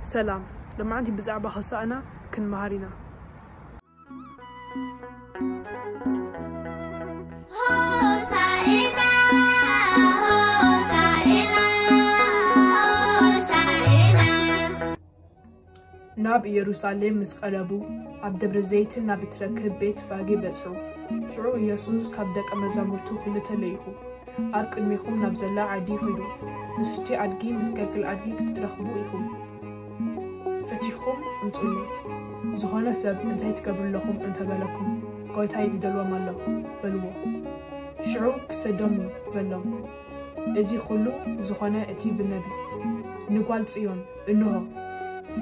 ሰላም፣ ሎማዓንቲ ብዛዕባ ሆሳእና ክንመሃር ኢና። ሆሳእና፣ ሆሳእና፣ ሆሳእና። ናብ ኢየሩሳሌም ምስ ቀረቡ፣ ኣብ ደብረ ዘይትን ናብ እትረክብ ቤት ፋጌ በጽሑ። ሽዑ ኢየሱስ ካብ ደቀ መዛሙርቱ ክልተ ለኢኹ፣ ኣብ ቅድሜኹም ናብ ዘላ ዓዲ ኺዱ፣ ንስሕቲ ኣድጊ ምስ ገልግል ኣድጊ ክትረኽቡ ኢኹም። ፈቲሕኩም ኣምጽኡለይ። ዝኾነ ሰብ እንታይ ትገብሩ ኣለኹም እንተ በለኩም፣ ጎይታይ ይደልዎም ኣሎ በልዎ። ሽዑ ክሰዶም እዩ በሎም። እዚ ኹሉ ዝኾነ እቲ ብነቢ፣ ንጓል ጽዮን፣ እንሆ፣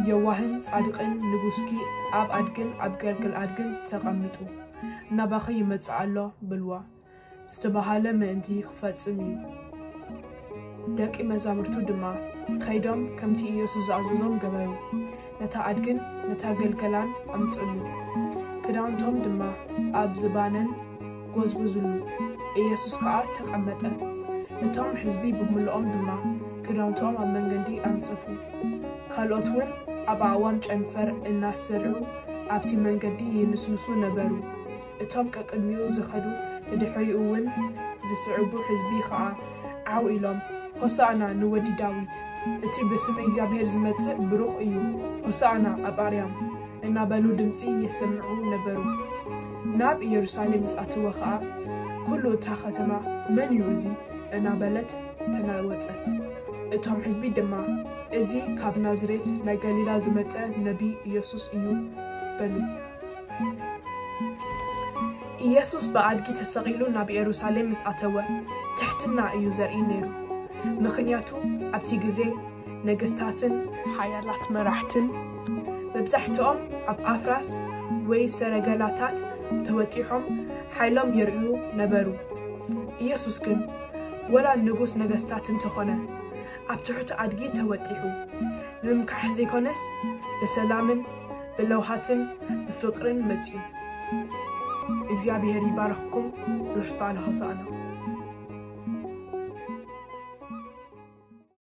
የዋህን ጻድቕን ንጉስኪ ኣብ ኣድግን ኣብ ገልግል ኣድግን ተቐሚጡ፣ ናባኺ ይመጽእ ኣሎ በልዋ። ዝተባህለ ምእንቲ ክፈጽም እዩ። ደቂ መዛሙርቱ ድማ ከይዶም ከምቲ ኢየሱስ ዝኣዘዞም ገበሩ። ነታ ኣድግን ነታ ገልገላን ኣምጽሉ፣ ክዳውንቶም ድማ ኣብ ዝባነን ጎዝጉዝሉ። ኢየሱስ ከኣ ተቐመጠ። እቶም ሕዝቢ ብምልኦም ድማ ክዳውንቶም ኣብ መንገዲ ኣንጸፉ። ካልኦት እውን ኣብ ኣእዋም ጨንፈር እናሰርዑ ኣብቲ መንገዲ ይንስንሱ ነበሩ። እቶም ቀቅድሚኡ ዝኸዱ ንድሕሪኡ እውን ዝስዕቡ ሕዝቢ ኸኣ ዓው ኢሎም፣ ሆሳእና ንወዲ ዳዊት፣ እቲ ብስም እግዚኣብሔር ዝመጽእ ብሩኽ እዩ፣ ሆሳእና ኣብ ኣርያም እናበሉ ድምጺ የሰምዑ ነበሩ። ናብ ኢየሩሳሌም ምስ ኣተወ ኸኣ ኩሉ እታ ኸተማ መን እዩ እዚ እናበለት ተናወጸት። እቶም ሕዝቢ ድማ እዚ ካብ ናዝሬት ናይ ገሊላ ዝመጸ ነቢ ኢየሱስ እዩ በሉ። ኢየሱስ ብኣድጊ ተሰቒሉ ናብ ኢየሩሳሌም ምስ ኣተወ ትሕትና እዩ ዘርኢ ነይሩ። ምኽንያቱ ኣብቲ ግዜ ነገስታትን ሓያላት መራሕትን መብዛሕትኦም ኣብ ኣፍራስ ወይ ሰረገላታት ተወጢሖም ሓይሎም የርእዩ ነበሩ። ኢየሱስ ግን ወላ ንጉስ ነገስታት እንተኾነ ኣብ ትሑት ኣድጊ ተወጢሑ ንምምካሕ ዘይኮነስ ብሰላምን ብለውሃትን ብፍቕርን መጺኡ። እግዚኣብሔር ይባርኽኩም። ርሑስ በዓል ሆሳዕና።